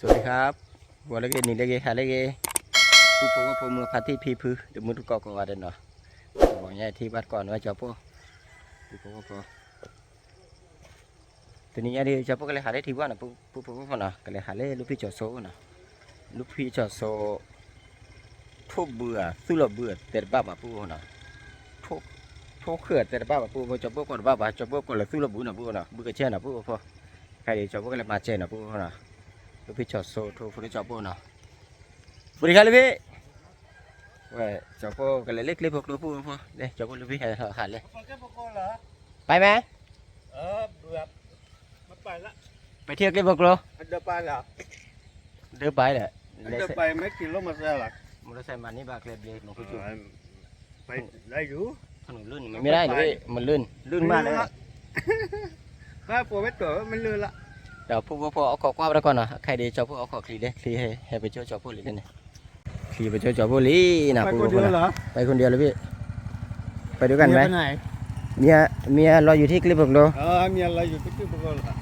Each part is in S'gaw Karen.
สวัสดีครับ ဂီၤလၢအဂ့ၤ နံၤလၢအဂ့ၤ ဟါလၢအဂ့ၤ ပုၢ်ဖိဝဲၢ်ဖိ မုၢ်ဖါတံၢ်ဖံဖု ဒီးမုၢ်တကိးကိးဂၤဒဲးနီၤ, ဂီၤညါထံၣ်ဘၣ်တကိးန့ၣ်ဝဲကၠီၤပိၢ်, ပုၢ်ဖိဝဲၢ်ဖိ တနံၤညါဒီး ကၠီၤပိၢ်ကလဲၤဟးလၢထံဘၣ်နီၤ, ပုၢ်ဖိဝဲၢ်ဖိနီၤ, ကလဲၤဟးလၢလူၢ်ဖံကၠီၤစိနီၤ, လူၢ်ဖံကၠီၤစိ ထိၣ်ဘုဧါ သူၣ်လီၤဘုဧါ တဲတဘၣ်ဘၣ် ပုၢ်ဖိနီၤ, ထိၣ်ဃၢၤတဲတဘၣ်ဘၣ် ပုၢ်ဖိ, ကၠီၤပိၢ်ကိးတဘၣ်ဘၣ်, ကၠီၤပိၢ်ကိးလၢသူၣ်လီၤဘုနီၤ ပုၢ်ဖိနီၤ, ဘုကစဲၢ်နီၤ ပုၢ်ဖိ, ခဲအံၤဒီး ကၠီၤပိၢ်ကလဲၤမၤစဲၢ်နီၤ ပုၢ်ဖိနီၤ, လူၢ်ဖံကၠီၤစိ ထိၣ်ဖိလၢကၠီၤပိၢ်နီၤ, ပူၤတခါလၢဖံ ဝဲ ကၠီၤပိၢ်ကလဲၤလၢကျဲဖိကျိ ပုၢ်ဖိ, လၢကၠီၤပိၢ်လူၢ်ဖံဟဲဟးလၢ ไปไหม เออ เบื่อ ไม่ไปละ ไปเที่ยวเกร็ดบวกโล เดินไปเหรอ เดินไปแหละ เดินไปไม่ขี่รถมอเตอร์ไซค์เหรอ มอเตอร์ไซค์มานี่บาแคลเบรกหลวงปู่จุ่ม ไปได้อยู่ ถนนลื่นมันไม่ได้เลย มันลื่น ลื่นมากเลย ลื่นละ ถ้าฝนไม่ตกมันลื่นละ ဒီးပုၢ်ဖိဖိ အခီၣ်ကွၢ်ပတၢ်ကွၢ်နီၤ, ခဲအံၤဒီး ကၠီၤဖိအခီၣ်ချံလံ, ချံဟဲ ဟဲပကၠိကၠီၤဖိလံန့ၣ် ချံပကၠိကၠီၤဖိလံနီၤ ပုၢ်ဖိနီၤ, ไปคนเดียวเหรอ ไปคนเดียวเลยพี่ ไปด้วยกันไหม เมียไปไหน เมีย เมียรออยู่ที่เกร็ดบวกโล เออ เมียรออยู่ที่เกร็ดบวกโลเหรอ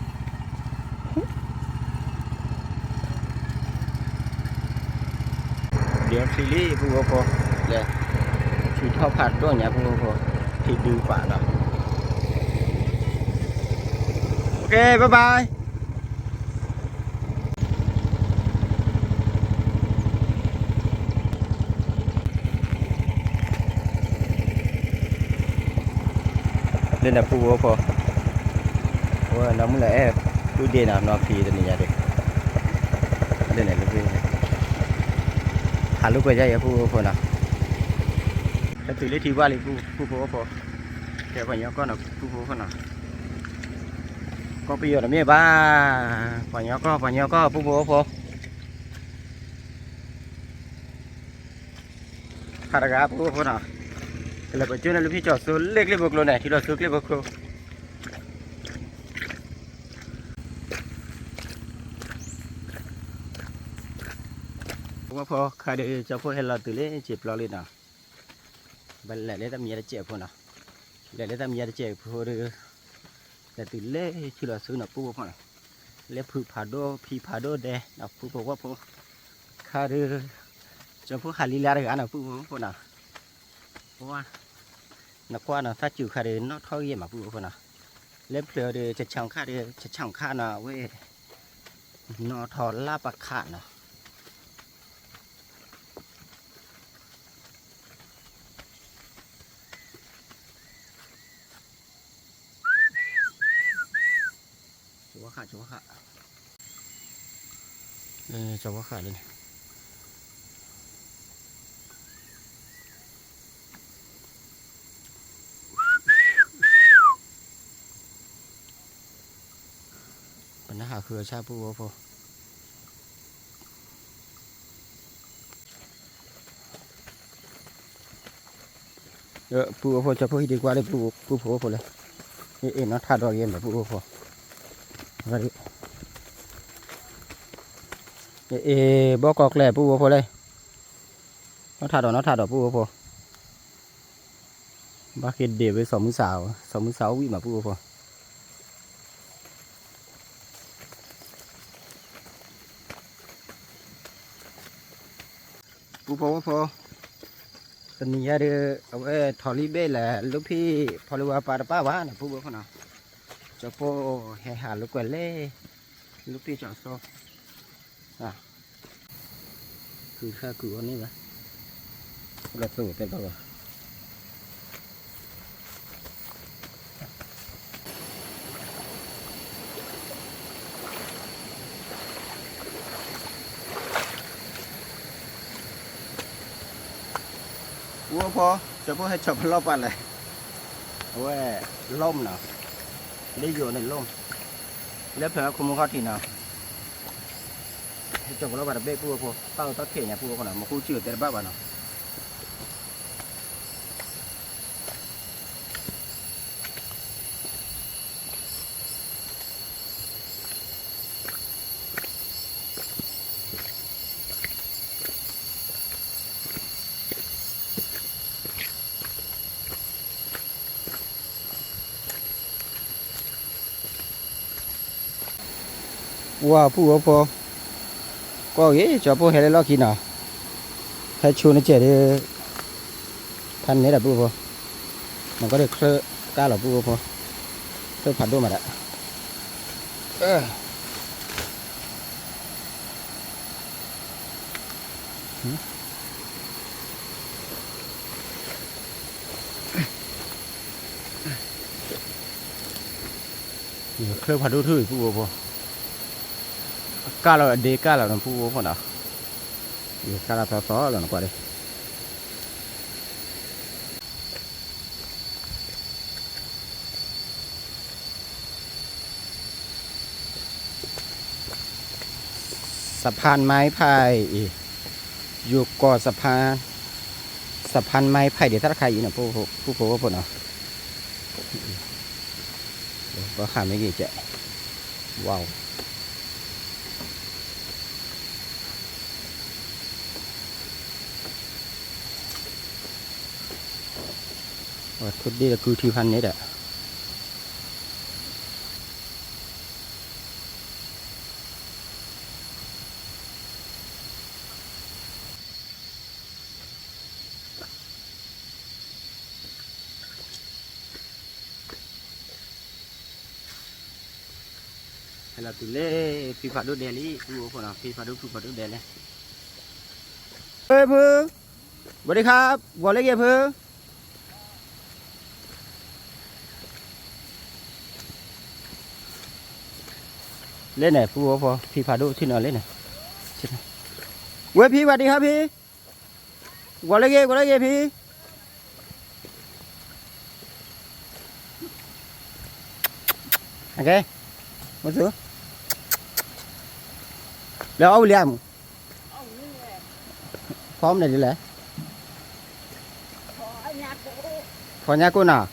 ဒီးချံလံ ပုၢ်ဖိဖိ, လဲၤ ချံထီၣ်ဖးဒိၣ်ညါ ပုၢ်ဖိဖိ, ချံဒုးပာ်နီၤ, OK bye bye လၢန့ၣ် ပုၢ်ဖိဖိ, အဝဲနီၢ်မုၢ်လၢအဲၣ် ပုၢ်ဒ့နီၤ နီၢ်ဖံတနံၤညါဒီး လၢန့ၣ် ဟးလိာ်ကွဲယါယဲ ပုၢ်ဖိဖိနီၤ, ဟဲတုၤလၢထံဘၣ်လံ ပုၢ်ဖိဖိ, ကဲပှၤကညီကီၢ်နီၤ ပုၢ်ဖိဖိနီၤ, ကီၢ်ပယီၤတမ့ၢ်ဘၣ်, ပှၤကညီကီၢ် ပှၤကညီကီၢ် ပုၢ်ဖိဖိ ခါတဂၤ ပုၢ်ဖိဖိနီၤ, ကလဲၤပကၠိန့ၣ် လူၢ်ဖံကၠီၤစိ လၢကျဲဖိကျိန့ၣ် ထံလီၤဆူကျဲဖိကျိ ပုၢ်ဖိဖိ, ခါဒီး ကၠီၤဖိဟဲလီၤတုၤလၢစံာ်ပျီလံနီၤ, ဘၣ်လဲၤလၢတၢ်မံၤတစဲးဖိနီၤ, လဲၤလၢတၢ်မံၤတစဲးဖိဒီး လဲၤတုၤလၢထံလီၤဆူနီၤ ပုၢ်ဖိဖိနီၤ, လၢဖုဖးဒိၣ်ဖံဖးဒိၣ်ဒဲးနီၤ ပုၢ်ဖိဖိဖိ, ခါဒီး ကၠီၤဖိဟးလံလၢတဂၤနီၤ ပုၢ်ဖိဖိနီၤ, ပှၤ နကွၢ်နီၤ သၣ်စူၤခါဒီး နီၣ်ထီၣ်ဂ့ၤမး ပုၢ်ဖိဖိနီၤ, လၢဖျၢၣ်ဒီး ဆဆၣ်ခါဒီး ဆဆၣ်ခါနီၤ အဝဲ နီၣ်ထီၣ်လၢပခးနီၤ ကဝီၤဃာ် ကဝီၤဃာ် ကဝီၤဃာ်လၢန့ၣ် ပနၢ်ဟးဃုအဆၣ် ပုၢ်ဖိဖိ ပုၢ်ဖိဖိ ကၠီၤဖိဟံးဒံးကွၢ်လၢ ပုၢ်ဖိဖိလဲၣ်, အ့ၣ် နီၢ်ထးဒီးဂ့ၤမး ပုၢ်ဖိဖိ, အ့ၣ် ဘီကီၢ်ကျဲ ပုၢ်ဖိဖိလဲၣ်, နီၢ်ထးဒီး နီၢ်ထးဒီး ပုၢ်ဖိဖိ ဘၣ်က့ၤဒ့ၣ်ဝဲ စီၤမုၢ်စး စီၤမုၢ်စးအိၣ်ဝံၣ်မး ပုၢ်ဖိဖိ, ပုၢ်ဖိဖိ, တနံၤညါဒီး အဝဲထီၣ်လံဘ့ၣ်လဲၣ် လူၢ်ဖံဖီလံဝါပာ်တပၣ်ဘၣ်နီၤ ပုၢ်ဖိဖိနီၤ, ကၠီၤဖိဟဲဟးလိာ်ကွဲလဲၣ် လူၢ်ဖံကၠီၤစိ ကုၤတခါကုၤအီၤန့ၣ်ဘၣ်, လၢသိးတဲဘၣ်ဘၣ်, ပုၢ်ဖိ, ကၠီၤဖိဟဲဆီၣ်ဖျီပာ်လဲၣ်, အဝဲ လီၢ်မနီၤ, လၢယိာ်န့ၣ်လီၢ်, လၢဖျၢၣ်ခိၣ်မူခီၣ်ထံးနီၤ, ဟဲဆီၣ်ဖျီပာ်တဘ့ၣ် ပုၢ်ဖိ, တၢ်အိၣ်တၢ်ခဲးညါ ပုၢ်ဖိနီၤ, မ့ၢ်ဃူစုၣ်တဲတဘၣ်ဘၣ်နီၤ ဝါ ပုၢ်ဖိဖိ, ကီၢ်ဂ့ၤ ကၠီပိၢ်ဟဲလၢလီၢ်ခံနီၤ, ဟဲဆိနကဲးဒီး ဖးန့ၣ်ဒီးပုၢ်ဖိ, နကီၢ်ဒီးချၢကၢ်လီၤပုၢ်ဖိ, ချၢဖးဒိၣ်မးဒီး ချၢဖးဒိၣ်ထူၣ်အံၤပုၢ်ဖိဖိ, ကၢ်လီၤအဒ့ကၢ်လီၤနပုၢ်ဖိဖိနီၤ, ယကၢ်လီၤသီသီလီၤနကွၢ်ဒီး สะพานไม้ไผ่ ယိၤကီၢ် สะพาน สะพานไม้ไผ่ ဒ်တၢ်တခါအံၤနီၤ ပုၢ်ဖိဝဲၢ်ဖိနီၤ, ဘၣ်ဃးမ့ၢ်ဂ့ၤကဲး, ဝါ ထိၣ်ဒ့ၣ်ဒီးကုထံဖးန့ၣ်ဒီး ဟဲလီၤတုၤလၢ ဖံဖးဒိၣ်ဒဲလံ ပုၢ်ဖိနီၤ, ဖံဖးဒိၣ်ဖုဖးဒိၣ်ဒဲလဲၣ်, เอ้ย เพื่อ สวัสดีครับ บอกเลขเย่ เพื่อ လၢန့ၣ် ပုၢ်ဖိ ဖံဖးဒိၣ်ဆ့ၣ်နီၤလၢန့ၣ်, ဝဲဖံ สวัสดีครับ ဖံ, บอกเลขเย่ บอกเลขเย่ ဖံ, โอเค မ့ၢ်သု လၢအီၣ်ဝံၤလံဧါမူး, ဖီမနုၤဒ်လဲၣ်, ဖီညါကိၣ်နီၤ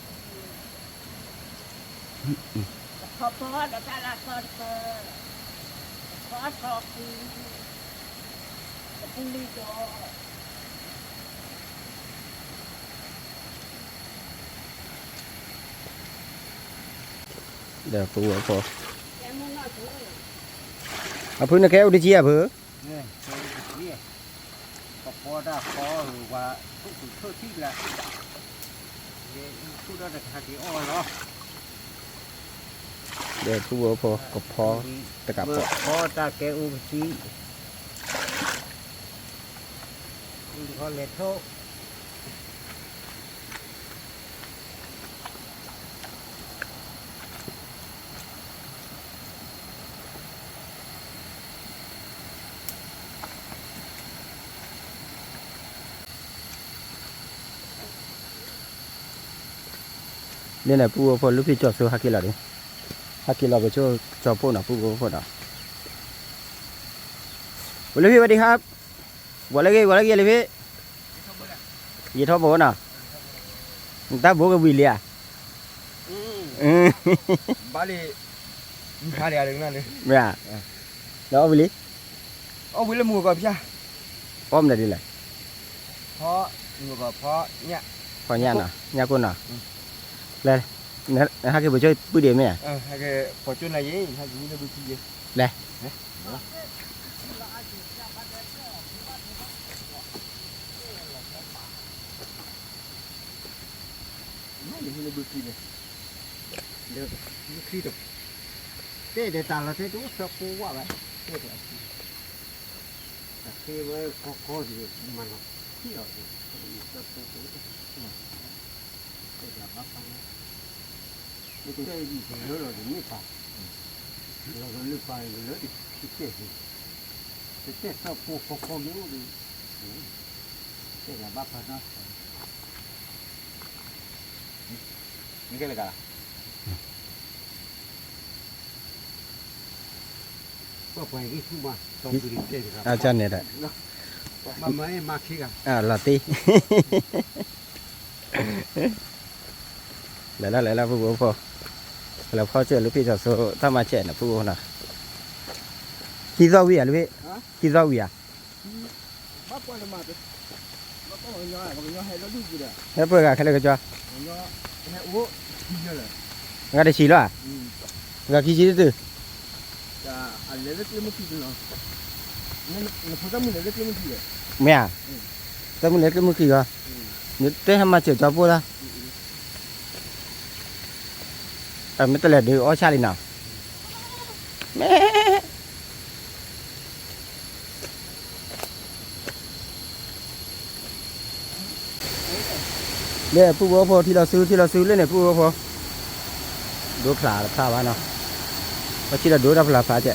ဒီးပဝဲဖိ, အဖုနကဲအိၣ်တကံၢ်ဧါဖု, ကဖီတၢ်ဖီဝဲ, ထူၣ်ထူၣ်ထီၣ်ထံၣ်လၢ, ထူၣ်တၢ်တခါက့ၤအီၣ်ဝဲလီၤ, ဒီးပဝဲဖိကဖီတကးပီၤ, ကဖီတၢ်ကဲအိၣ်ကသံ, လဲၤထီၣ် န့ၣ်န့ၣ် ပူဖိ လူၢ်ဖံၣ်ကၠီၤစိဟဲက့ၤလီၤဒီး, ဟဲက့ၤလီၤပဆိကၠီၤပိၢ်နီၤ ပူဖိဒီး, ဝဲလူၢ်ဖံၣ် ဝဲဒံးဟါ, ဝဲလၢဂ့ၤ ဝဲလၢဂ့ၤလံဖံ, ယထီၣ်ဘိနီၤ, တၢ်ဘိကဝံၤလံဧါ, ဘၣ်လံ, မ့ၢ်ဧါ, ဒီးအီၣ်ဝံၤလံ, အီၣ်ဝံၤလၢမုၢ်ဂီၤဖၠါ, အီၣ်မနုၤဒ်လဲၣ်, ဖီညၣ်နီၤ ညၣ်ကိၢ်နီၤ, လဲၤ, ဟဲက့ၤပဆိပုၢ်ဒံးမ့ၢ်, လဲၤ မ့ၢ်န့ၣ်ဟံးန့ၢ်ဘုခလံ, ဒီးဘုခလံတ, တဲဒီးတၢ်လီၤတဲာ်တအိၣ်သၢကိးဝၣ်ဘၣ်, တဲဒီးအခံ, တၢ်ဃ့ဝဲကီကီဒီး မၤလီၤခံလီၤဒီး, သၢကိးတအိၣ်သၢကိးဝၣ်, တဲဒီးဘၣ်ဖးညါ, မ့ၢ်တတဲအံၤတလၢလီၤဒီးမ့ၢ်ပၢ်, လီၤဒီးလၢပၢ်လၢတခံကဲၣ်န့ၣ်, တတဲသၢကိးဃီဃီမ့ၢ်အိၣ်ဒီး, တဲဒီးဘၣ်ဖးညါ မ့ၢ်ကဲလၢက, အကၢ်န့ၣ်ဒီး, လီၤတံၢ်, လဲၤလၢလဲၤလၢပူဖိ, လဲၤဖီစၢၢ်လူၢ်ဖံၣ်စီၤစိတၢ်မၤစဲးန့ၣ် ပူဖိနီၤ, ခံသီၣ်ဝံၤဧါလူၢ်ဖံၣ်, ခံသီၣ်ဝံၤဧါ ဟဲပှဲၤဂၤခဲလၢာ်ကၠီ, ဂၤတဆံလီၤဧါ, ဂၤခံဆံတတုၤ, အလဲၤလၢကျဲမုၢ်ခံကလီၤ, မ့ၢ်ဧါ, တၢ်မုၢ်လၢကျိၣ်မုၢ်ခံဂီၤ, နတဲဟဲမၤစၢၤကၠီပိၢ်လၢ, မ့ၢ်တလဲၤဒုးအီၣ်ဆၣ်လံနီၤ, မ့ၢ် လၢပုၢ်ဖိဝဲၢ်ဖိ ထံလီၤဆူ ထံလီၤဆူလၢန့ၣ် ပုၢ်ဖိဝဲၢ်ဖိ, ဒိဖျါတဖျါဘၣ်နီၤ, ပှၤထံလီၤဒိတၢ်ဖျါဖျါကဲ,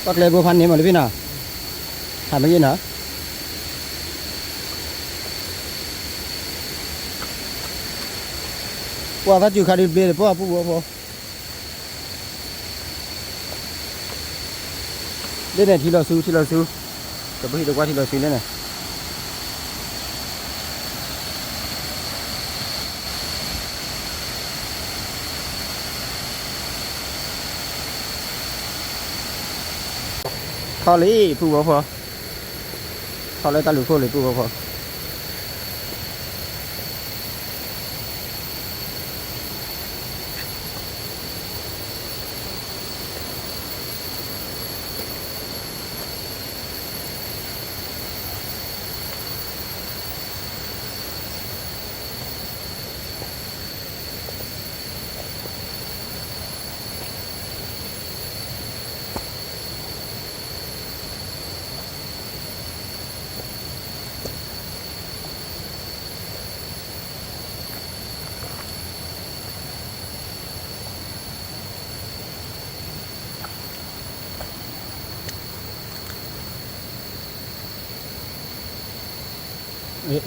ပှၤကျဲဘိဖးန့ၣ်မးလၢဖဲနီၤ, ဟးမ့ၢ်ဂ့ၤနီၤ, ပှၤသးစူၤခါဒုးဘျ့လၢပှၢ်ပုၢ်ဖိဝဲၢ်ဖိ လၢန့ၣ်ထံလီၤဆူ ထံလီၤဆူ, တပဟံၣ်တကွၢ်ထံလီၤဆူလၢန့ၣ်, ထီၣ်လံ ပုၢ်ဖိဝဲၢ်ဖိ, ထီၣ်လၢတၢ်လူၤခိၣ်လံ ပုၢ်ဖိဝဲၢ်ဖိ.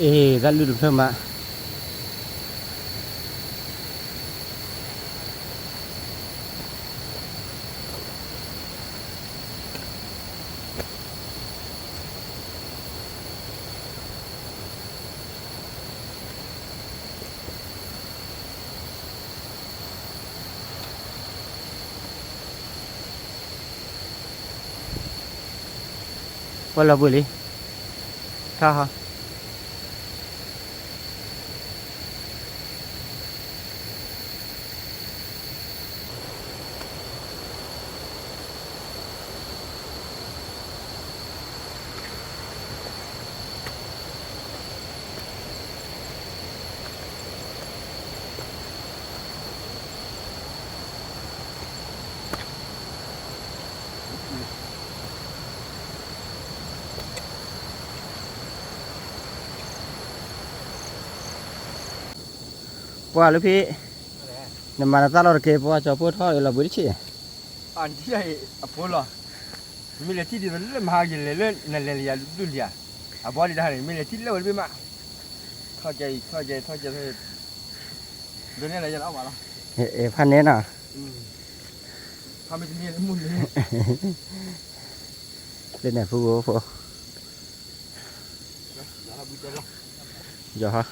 အ့ တၢ်လုၢ်တဖျၢၣ်မး. ပှၤလီၤဘှံးလံ, ထါဟီ. ပှၤလၢဖဲ, နမၤနသၣ်လီၤတက့ၢ် ပှၤကၠီၤဖိထီၣ်လီၤဘှံးတဆံး, အဖိလီၤ, မ့ၢ်လဲၤထံၣ်ဒ်သိးလၢမဟါကလဲၤလၢနလဲၤလံယၤဒုၣ်လံယၤ, အဘီဒံးတၢ်န့ၣ် မ့ၢ်လဲၤထံၣ်လၢဝဲတဘ့ၣ်မး, ထီၣ်ကဲအံၤ ထီၣ်ကဲ ထီၣ်ကဲ ဒိးန့ၢ်လၢယလီၤဘၣ်လီၤ, ဖးနဲနီၤ, ဖးမ့ၢ်တန့ၢ်လၢမုၢ်န့ၣ်, လၢန့ၣ်ဖုဖိ, ယီၤဟီ.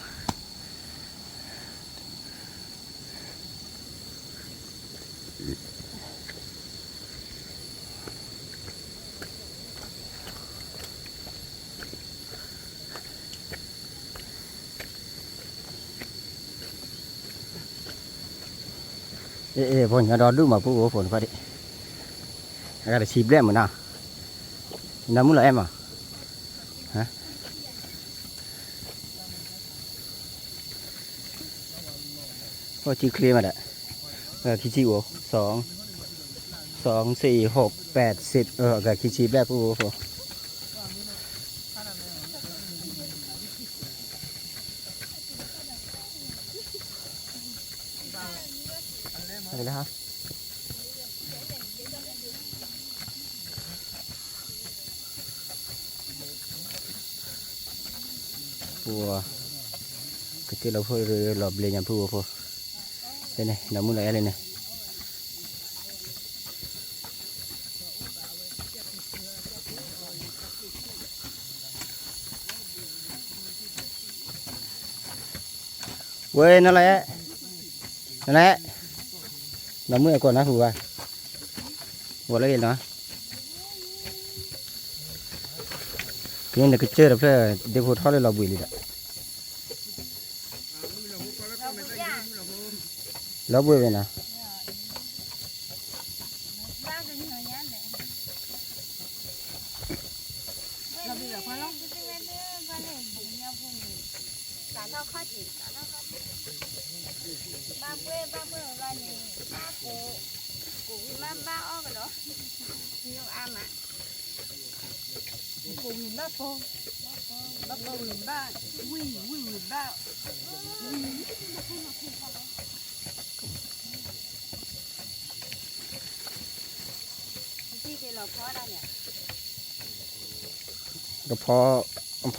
အ့ အ့ ပှၤညီဒီဒူၣ်မး ပုၢ်ဖိဖိနခွါဒံး, အဂၤတဆံဘျဲၣ်မုၢ်နီၤ, နမုၢ်လီၤအဲၣ်မး, အိၣ်ထံချ့မးဒီး, အဂၤခံဆံအိၣ်, စီ, စီ သ့ၣ် ဟိး ပဲး စံး, အဂၤခံဆံဘျဲၣ် ပုၢ်ဖိဖိ. ပှၤ, ကစၢၢ်လီၤဖိလီၤဘျ့ညါ ပုၢ်ဖိဖိ, ဖဲန့ၣ် နီၢ်မုၣ်လီၤအဲၣ်လံန့ၣ်. ဝဲ နလၢ, နလၢ, နီၢ်မုၣ်အဲၣ်ကိးနၢ်ဟူဘၣ်, ဝဲလၢအံၤနီၤ, ဖဲန့ၣ်နကစၢၢ်တဖျၢၣ် ဒ့ဖိထီၣ်လၢလီၤဘှံးလံဒီး, လီၤဘှံးဝဲနီၤ. ခွါလီၤ, သ့ၣ်ဝဲသ့ၣ်ခွါလၢ ပှၤကညီဖိန့ၣ် သးထီၣ်ခီၣ်ထံး သးထီၣ်ခီၣ်ထံး, ဘၣ်ဘှ့ၣ်ဘၣ်ဘှ့ၣ်ဝဲဘၣ်န့ၣ် ဘၣ်ကိး, ကိးဝံၤမးဘၣ်အီၣ်ကဒီး, မ့ၢ်အါမး, ကိးဝံၤဘၣ်ပိ, ဘၣ်ပိဝံၤဘၣ်, ဝံၣ်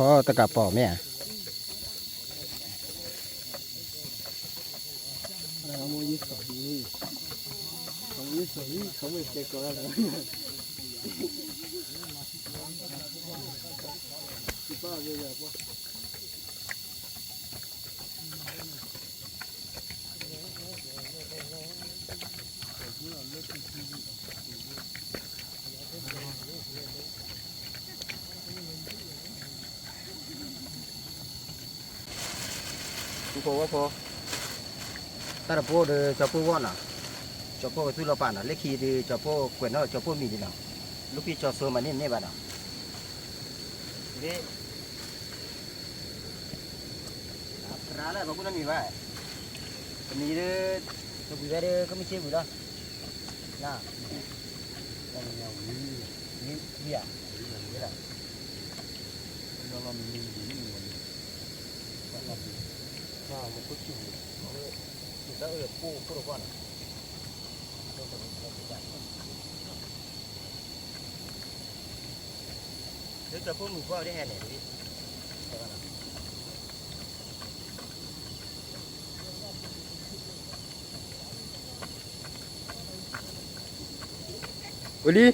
ဝံၣ်ဝံၤဘၣ်, ဝံၣ် ကဖီ, ကဖီတကးပီၤမ့ၢ်ဧါ, ဖိဝီဖိ, တၢ်တပိၢ်ဒီးကၠီပိၢ်ဝီနီၤ, ကၠီပိၢ်ကသူၣ်လီၤပာ်နီၤ, လၢခံဒီးကၠီပိၢ်ကွဲးနီၣ်ကၠီပိၢ်မံၤဒ်နီၤ, လိၣ်ဖံၣ်ကၠီစိမးန့ၣ်မ့ၢ်ဘၣ်နီၤ, ဒ် အရၤလၢ ပကူၣ်နီတမံၤဘၣ်, တမံၤဒီး တဝံၤဝဲဒီး ကမ့ၢ်စ့ဝံၤလီၤ, န, ဝံၤ, ဝံၤဧါ, ဝံၤလီၤ, လီၤမံၤမံၤမံၤမံၤမံၤ, မ့ၢ်ခိၣ်ဆူၣ်, တၢ်အၢၣ်ပိၢ်ခိၣ်တကွၢ်နီၤ လၢကၠီဖိမုၣ်ဖိဒ်ဟဲန့ၣ်, ဝဲလံ,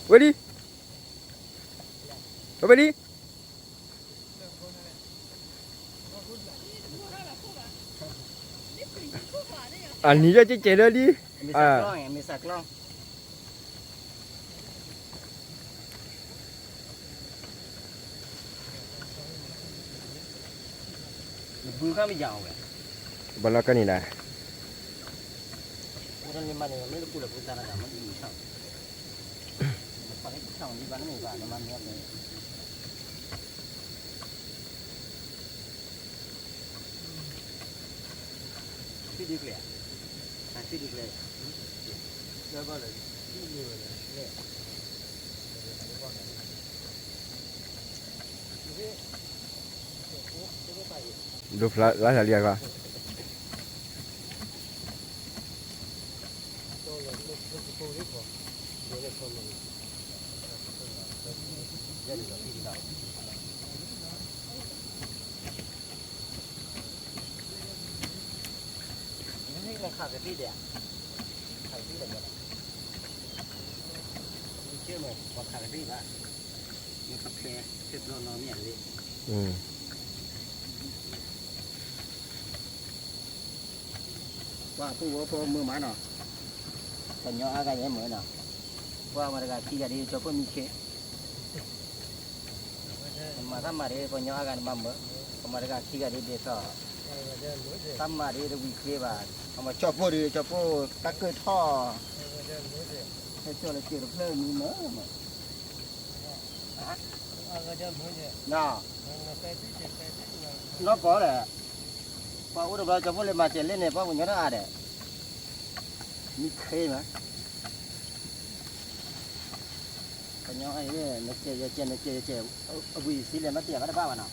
ဝဲလံ, ဝဲလံ, အနံၤယဲၢ်ကဲကဲလၢလံ, ဘၣ်လီၤကန့ၣ်ဒၣ် ဒိဖျါလၢလံအဂီၢ် ပှၤဖိဝဲဖိမုာ်မးနီၤ, ပှၤညီအါဂၤယဲမုာ်နီၤ, ပှၤမၤတဂၤခံဂၤဒ်ကၠီဖိမံၤခ့, မၤတၢ်မၤဒ်ပှၤညီအါဂၤန့ၣ်မၤမုာ်, ပမၤတဂၤခံဂၤဒ်ဒ်သိး, တၢ်မၤဒ်တဝံၤချ့ဘၣ်, အမၤကၠီဖိဒီးကၠီဖိတၢ်ကၢၢ်ထီၣ်, ဟဲကၠီလၢစဲးတဖျၢၣ်မံၤမုာ်မး နီၢ်ပီၢ်ဒီး, ပှၤအိၣ်တဘျီကၠီဖိလဲၤမၤစဲးလဲၣ်န့ၣ် ပှၤကညီတအါဒီး, မံခ့မး, ကညီအံၤန့ၣ် နကဲယကဲနကဲယကဲ, အဝံၤစံးလဲၤမၤတဲာ်ဘၣ်တဘၣ်ဘၣ်နီၤ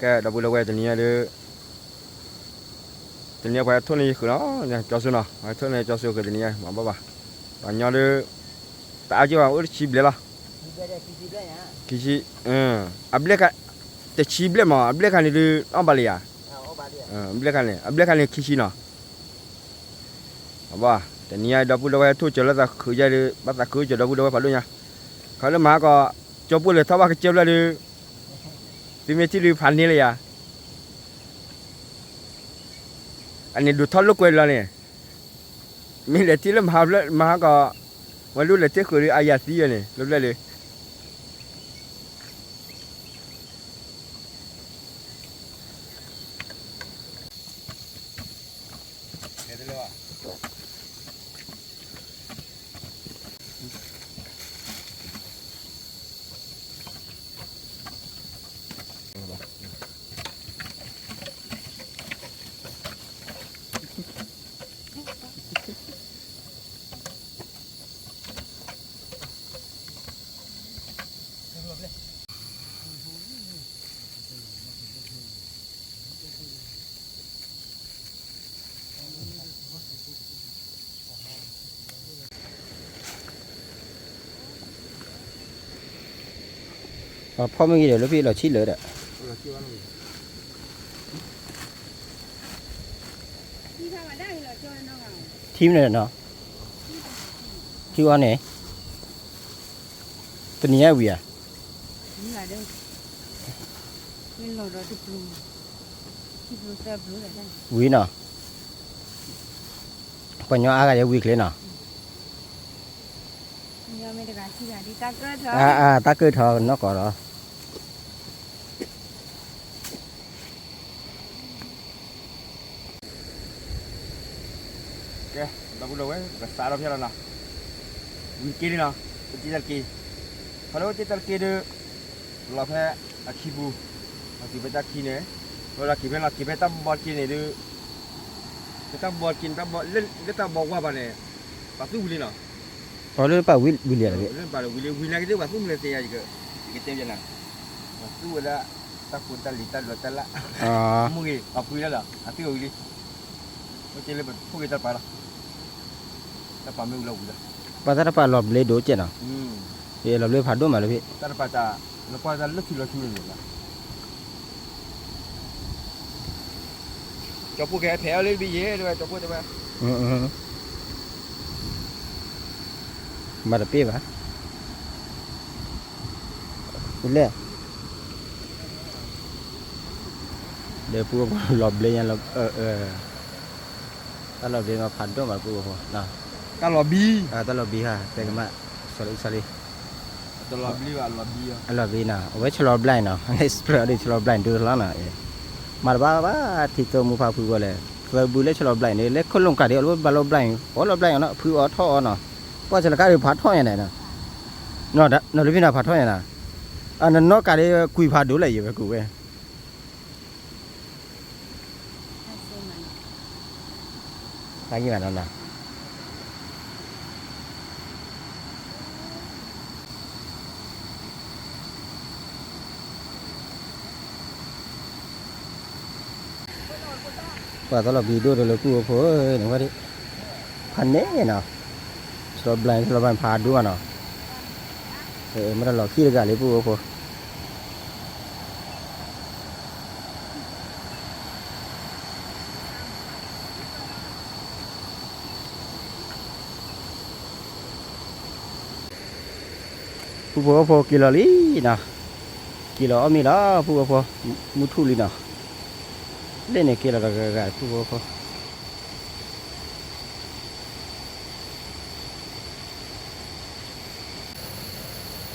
ကဲ ဒီပုၢ်ဒီဝဲၢ်တနံၤညါဒီး, တနံၤညါပှၤဟဲထိၣ်န့ၢ်ယဃုာ်နီၤ, ကၠီစိနီၤ, ပှၤဟဲထိၣ်န့ၢ်ကၠီစိဃုာ်တနံၤညါ မၤဘၣ်ဘၣ်, ပှၤညီဒီး, တအါက့ဘၣ် အိၣ်တဆံဘျဲၣ်လီၤ, ခံဆံ, အဘျဲၣ်ခါ, တဆံဘျဲၣ်မး အဘျဲၣ်ခါန့ၣ်ဒီး အီၣ်ဘၣ်လံဧါ, အဘျဲၣ်ခါန့ၣ် အဘျဲၣ်ခါန့ၣ်ခံဆံနီၤ ဘၣ်, တနံၤညါဒီပုၢ်ဒီဝဲၢ်ဟဲထိၣ်စၢၤလၢသးခုးယဲဒီး ဘၣ်သးခုးစၢၤဒီပုၢ်ဒီဝဲၢ်ဖးဒိၣ်ညါ, ခီလၢမဟါကီး, ကၠီပိၢ်လဲၤထီၣ်ဘၣ်ကစၢၢ်ဖျၢၣ်ဒီး, သုမ့ၢ်ထံၣ်ဒုးဖးန့ၢ်လၢယၤ, အန့ၣ်ဒိးထီၣ်လိာ်ကွဲလီၤန့ၣ်, မ့ၢ်လဲၤထံၣ်လၢမဟါဖျၢၣ် မဟါကီး, ဝဲဒိၣ်လဲၤထံၣ်ဃုာ်ဒီးအယၤသံယဲန့ၣ် လိာ်ဖျၢၣ်ဒီး ဟဲတလၢဘၣ်, ဖီမ့ၢ်ဂ့ၤဒီး လၢဖဲလီၤဆံးလၢာ်ဒီး ထံမ့ၢ်နီၤ, ထံအီန့ၣ် တနံၤညါဝံၤဧါ, ဝံၤနီၤ, ပှၤညီအါဂၤယဝံၤချ့နီၤ, တၢ်ကၢၢ်ထီၣ်နီၢ်ကီၢ်လီၤ. ကဲ ဒီပုၢ်ဒီဝဲၢ် ပကစးထီၣ်ဖဲလီၤနီၤ, ဝံၤတက့ၢ်လံနီၤ, အိၣ်တ့ၢ်တၢ်တက့ၢ်, ခီလၢအိၣ်တ့ၢ်တၢ်တက့ၢ်ဒီး လီၤဖဲအခံပူၤ, လီၤက့ၤဖဲတၢ်ခံန့ၣ်, လီၤက့ၤဖဲ လီၤက့ၤဖဲတၢ်ဘီတက့ၢ်န့ၣ်ဒီး ဖဲတၢ်ဘီတက့ၢ်န့ၣ် တၢ်ဘီ လၢတၢ်ဘီဝါဘၣ်န့ၣ် ပှၤသူၣ်ဝံၤလံနီၤ, လၢပှၤဝံၤလံဧါ, လၢပှၤဝံၤလံ ဝံၤလၢကသ့ၣ်ပှၤသူၣ်မုၢ်လၢသ့ယၤ ယကတဲယၤနၤ, ပှၤသူၣ်ဝဲဒၣ် တၢ်ဖိတၢ်လံၤတၢ်ဒိးတၢ်လၣ်, မုၢ်ဂ့ၤ ပှၤဖှံလၢလီၤ အသူၣ်ဝံၤလံ, အိၣ်က့လၢပဖိဂ့ၤတၢ်ပှၤလီၤ, တၢ်ပှၤမ့ၢ်ဝံၤလီၤဝံၤလီၤ, ပှၤတၢ်တပာ်လီၤဘျ့ဒိၣ်ကဲနီၤ, လီၤဘျ့ဖးဒိၣ်မးလၢဖဲ တၢ်တပာ်တၢ် လီၤကွၢ်တၢ်လၢထံလီၤဆူန့ၣ်လီၤ, ကၠီဖိကဟဲဖဲးအီၤလၢတဘ့ၣ်ယဲ တဲဝဲ ကၠီဖိတဲဝဲ မၤတပ့ၢ်ဘၣ်, လဲၣ်, ဒီးပူဖိလီၤဘျ့ညါလီၤ, တၢ်လီၤဘျ့မးဖးဒိၣ်မးပူဖိ, တၢ်လီၤဘံ, တၢ်လီၤဘံဟါ တဲကမၣ်, ဆီလံ ဆီလံ, အလီၤဘံနီၤ အဝဲဆီလီၤဘျဲၣ်နီၤ, ဆီလီၤဘျဲၣ်ဒိၣ်လီၤနီၤ, မၤတဘၣ်ဘၣ် ထံသိမူဖးဖုဂီၢ်လဲၣ်, သၢဘုလၢဆီလီၤဘျဲၣ်န့ၣ် လၢခိၣ်လိာ်ကးဒံးအီၤလၢဘၣ်လီၤဘျဲၣ်, အီလီၤဘျဲၣ်အီၤနီၤ ဖုအီထီၣ်အီနီၤ, ပှၤဆီလီၤကါဒံးဖးထီၣ်ညါန့ၣ်, နီၤလၢဖံနီၤဖးထီၣ်ညါနီၤ, အနနီၢ်ကးဒံးကွံာ်ဖးဒိၣ်လဲၣ် ယဝဲကူးဝဲ ဖးကံၢ်မးနီၤနီၤ ပှၤသီလီၤဘံဒိၣ်တလၢပူဖိဧၢ နဝဲဒၣ် ဖးန့ၣ်နီၤ, ဆီလီၤဘျဲၣ် ဆီလီၤဘျဲၣ်ဖးဒိၣ်မးနီၤ, မ့ၢ်တၢ်လီၤခံတဂၤလံပူဖိ ပူဖိဖိက့ၤလီၤလံနီၤ, က့ၤလီၤအီၣ်မ့ၤလီၤ ပူဖိဖိ, မုၢ်ထူၣ်လံနီၤ, လၢန့ၣ်က့ၤလီၤတဂၤဂၤပူဖိဖိ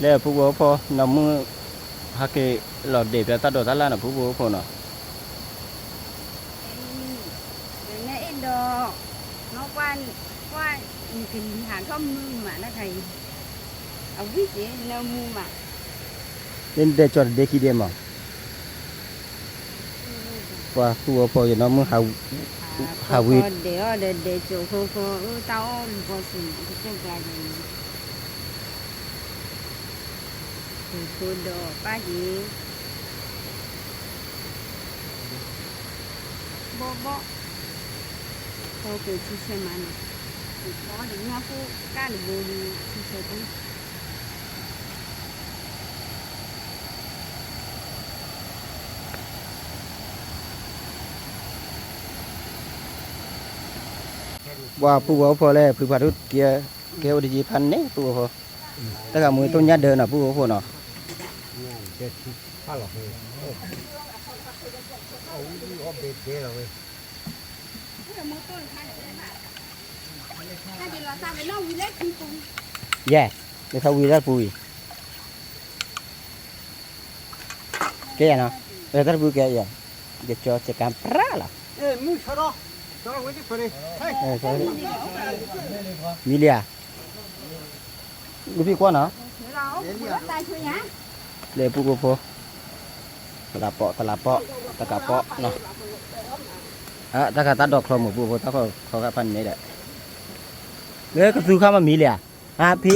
လၢပူဖိဖိ နီၢ်မုၢ် ဟဲက့ၤလီၤဒဲးဖဲတၢ်ဒိးတၢ်လၣ်နီၤ ပူဖိဖိနီၤ, နအဲၣ်ဒိး နီၢ်ကွၢ် ကွၢ် နကလံၤဟးထီၣ်မုၢ်မးတခါအံၤ, အဝံၣ်က့ၤနမူမး, လၢနဒဲကၠီတဒဲခံဒဲမး, ပှၤသူၣ်အီၤဖီယနီၢ်မုၢ် ဟးဝံၤ ဒဲးအီၣ်ဒီးဒဲးကၠိဖိဖိ အၢ တၢ်အီၣ်လူၤကီၢ်စူၤန့ၣ် ကစၢၢ်ကျါန့ၣ် ဖိဒိးပၢ်က့ၤ ဘီဘီ ခီက့ၤထံဆဲးမးနီၤ, ခီဒီးညၣ်ဖိကၢ်တဘိဒီးထံဆဲးဖိ ပှၤပူဖိဖိလဲၣ် ဖုဖးဒိၣ်ကဲ ကဲအိၣ်တယံၤဖးန့ၣ် ပူဖိဖိ, တၢ်ဂၤမူတိၢ်ညၣ်ဒၢနီၤ ပူဖိဖိနီၤ, ယဲၢ် မ့ၢ်ခီဝံၤတၢ်ပူၤအံၤ ကဲယၤနီၤ, တၢ်တပူၤကဲယၤ, ယကၠီစကၤပြၢ်လီၤ, မံလံဧါ, ဂုၢ်ဖံကွၢ်နီၤ, လဲၤပူဖိဖိ, တလးပိာ် တလးပိာ် တကးပိာ်နီၤ, တၢ်ခါတၢ်ဒိးချီမုၢ်ပူဖိ တၢ်ခီခီဂာ်ဖးန့ၣ်ဒီး, လၢကသူခါမးမံလံဧါ, ဟါဖံ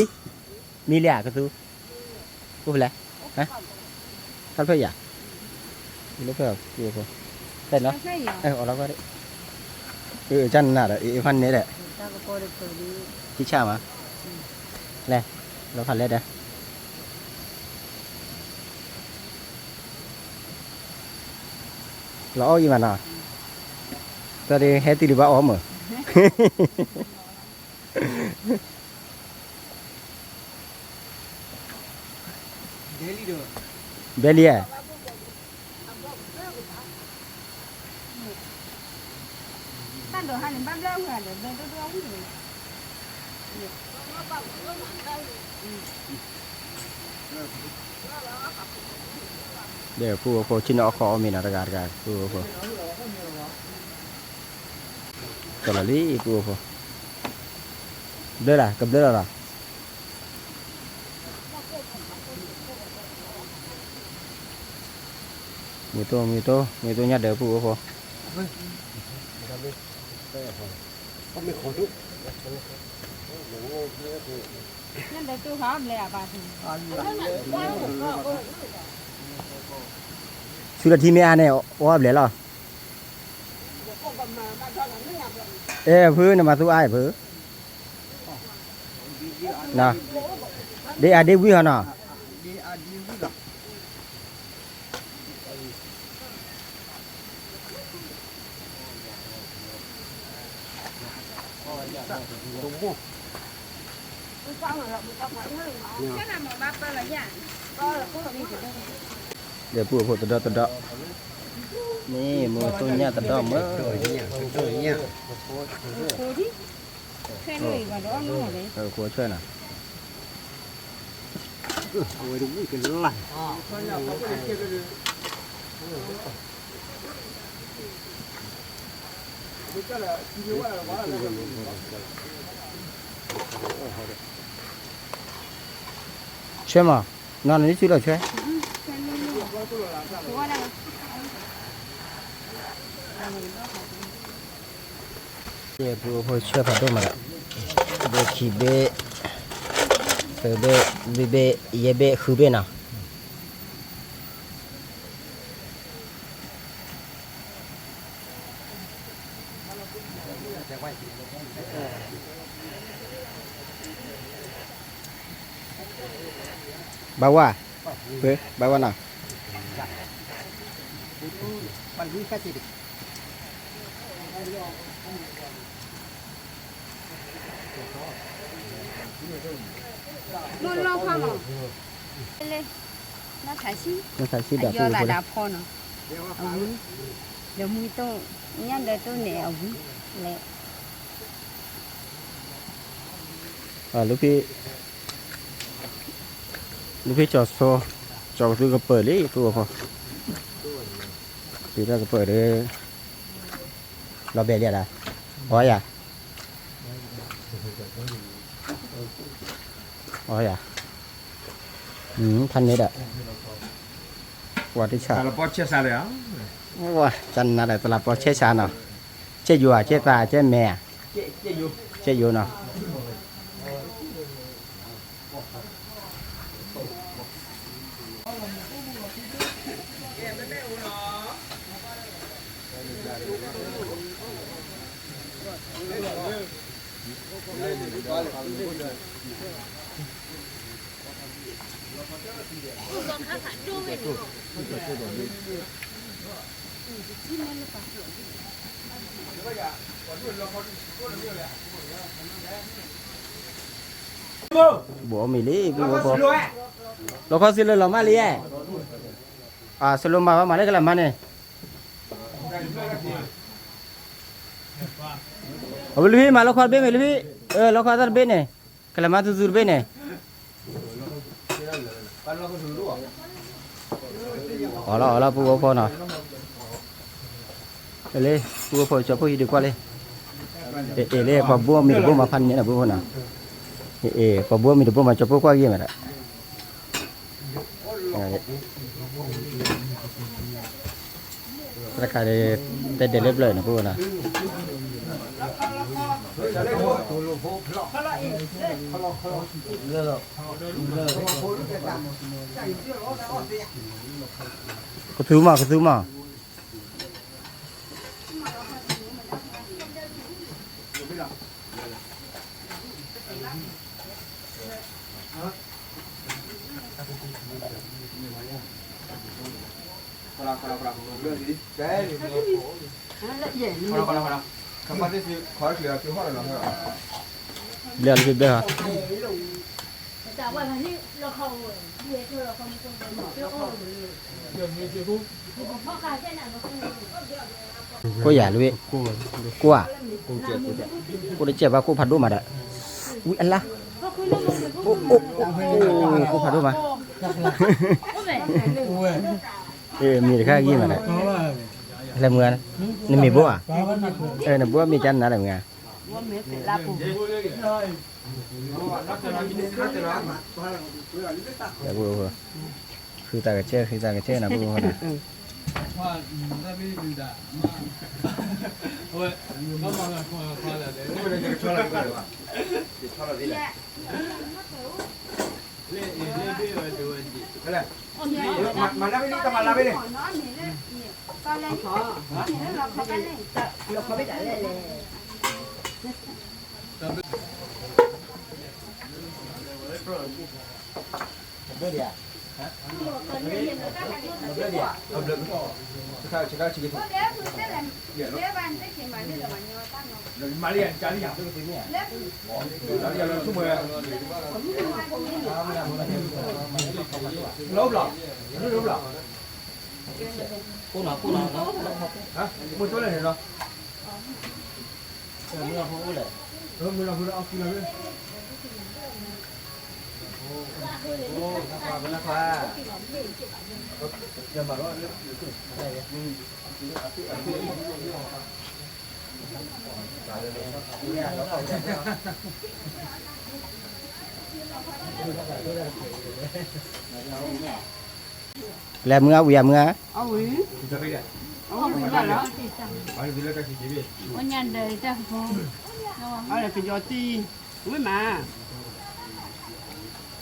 မံလံဧါ ကသူ, အိၣ်ဖဲလဲၣ်, ဟါ, တၢ်ဖျၢၣ်ယၤ, လၢဖျၢၣ်ပူဖိ, ဖဲနီၤ, အီၣ်လီၤကွၢ်ဒံး, အၢ ကၢ်နးဒီး အ့ၣ်ဖးန့ၣ်ဒီး, ထံဆၣ်မး, လဲၤ, လီၤဖးလဲၣ်ဒီး လီၤအီၣ်အံၤမးနီၤ, တၢ်ဒ်ဟဲတုၤလံဘၣ်အီၣ်မး, ဘဲလံဧါ. ဒီးပုၢ်ဖိ ဆ့ၣ်နီၤအီၣ်ခီအီၣ်မ့ၤနီၤ တဂၤတဂၤ ပုၢ်ဖိ, ကလီၤလံ ပုၢ်ဖိ, ဘျၢလီၤ ကဘျၢလီၤလီၤ. မ့ၢ်တိၢ် မ့ၢ်တိၢ် မ့ၢ်တိၢ်ညၣ်ဒၢး ပုၢ်ဖိ, ညၣ်ဒၢးတိၢ်ဃာ်အီၣ်ဘျဲၣ်အပၢ်, ဆူလီၤထံမ့ၢ်အါန့ၣ် အီၣ်ဘျဲၣ်လီၤ. အဲ ဖု နမၤသူအါအံၤဖု, ဒ်အါဒ့ဝံၣ်ဟီနီၤ. ဒီးပုၢ်ဖိတဒီတဒီ, မ့ၢ်မ့ၢ်တိၢ်ညၣ်တဒီမ့ၢ်, အဃိဆွဲနၤ, ဆွဲမး, နီၤနၤဒ်ဆူလီၤဆွဲ. ပုၢ်ဖိဆွဲဖးဒိၣ်မးဒီး, ဘ့ၣ်ခံဘ့ၣ်, သၢဘ့ၣ်, လွံၢ်ဘ့ၣ်, ယဲၢ်ဘ့ၣ်, ဃုဘ့ၣ်နီၤ. ဘၣ်ဝါ, ဘၣ်ဝါနီၤ. မ့ၢ်လီၢ်ခီမး, လၢ, နီၢ်ထးဆံ, နီၢ်ထးဆံဒီး အယီၤသးဒီးအဖီနီၤ, အဝံၤ, ဒီးမူတိၢ်, ညၣ်ဒၢတိၢ်န့ၣ်အဝံၤ, လဲၤ လၢဖဲ, လၢဖဲကၠီၤစီ, ကၠီၤကသူကပၢၤလံ ပုၢ်ဖိ, ဖဲတၢ်ကပၢၤဒီး, လီၤဘဲလံဧါ, အီယၤ, အီယၤ, ဖးန့ၣ်ဒီး, ဝါတဆၣ်, ဝါ, ကနၤဒီးတလးပီဆဲးစးနီၤ, ကဲယိၤဧါ ကဲသး ကဲမဲာ်ဧါ, ကဲယိၤနီၤ. ဘိးအီၣ်မ့ၤလံ ပုၢ်ဖိ, လီခီစ့လၢလီၤမၢ်လံ, အစလိမၤဘၣ်မၤလၢကလးမၢ်န့ၣ်, အဝဲလၢဖံမၤလီခီတဘ့ၣ်မ့ၢ်လၢဖံ, လီခီတၢ်တဘ့ၣ်န့ၣ်, ကလးမၢ်သူသူတဘ့ၣ်န့ၣ်. အီၣ်လီၤအီၣ်လီၤ ပုၢ်ဖိနီၤ, လၢ ပုၢ်ဖိကၠီၤဖိဟံၣ်ဒုးကွၢ်လံ, အ့ၣ်လၢ ပှၤဘိမ့ၤတဘိမးဖးန့ၣ်နီၤ ပုၢ်ဖိနီၤ, အ့ၣ် ပှၤဘိမ့ၤတဘိမး ကၠီၤဖိကွၢ်ဂ့ၤမးဒီး တခါဒီး တဲဒဲးလၢပျၢၤန့ၣ် ပုၢ်ဖိနီၤ, ကသူမး ကသူမး. လၢအလီၢ်ဖဲဘျဲၣ်ဟီ, ကိးယၤလၢဝဲ, ကိးယၤ, ကိးတကဲးဘၣ် ကိးဖးဒိၣ်မးဒီး, ဝံအလါ, အိၣ်အိၣ်အိၣ် ကိးဖးဒိၣ်မး, မ့ၢ်တခါဂံၢ်မးဒီး, လဲၤမုၢ်ဧါ, နမ့ၢ်ဘိဧါ, နဘိမ့ၢ်ကနၤလဲၣ်မုၢ်ဧါ, ဃုသးကစၢၢ် ဃုသးကစၢၢ်နၤ ပူဖိနၤ, လဲၤမုၢ်ဧါ ဝံၤဧါ မုၢ်ဧါ,